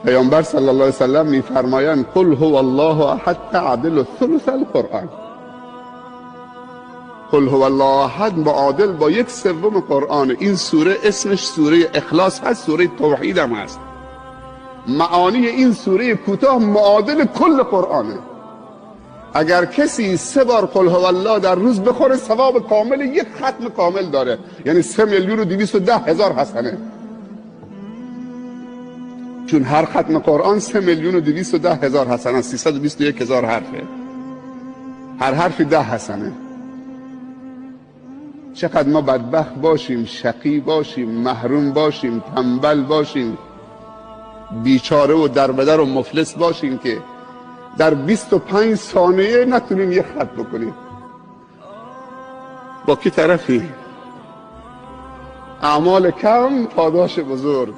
پیامبر صلی الله علیه وسلم میفرمایند قل هو الله احد تعدل ثلث القرآن. قل هو الله احد معادل با 1/3 قرآن. این سوره اسمش سوره اخلاص هست، سوره توحید هم هست. معانی این سوره کوتاه معادل کل قرآنه. اگر کسی 3 بار قل هو الله در روز بخوره ثواب کامل یک ختم کامل داره، یعنی 3,210,000 حسنه. چون هر ختم قرآن 3,210,000 حسنه، 321,000 حرفه، هر حرفی 10 حسنه. چقدر ما بدبخت باشیم، شقی باشیم، محروم باشیم، تنبل باشیم، بیچاره و دربدر و مفلس باشیم که در 25 ثانیه نتونیم یه خط بکنیم. با کی طرفی؟ اعمال کم پاداش بزرگ.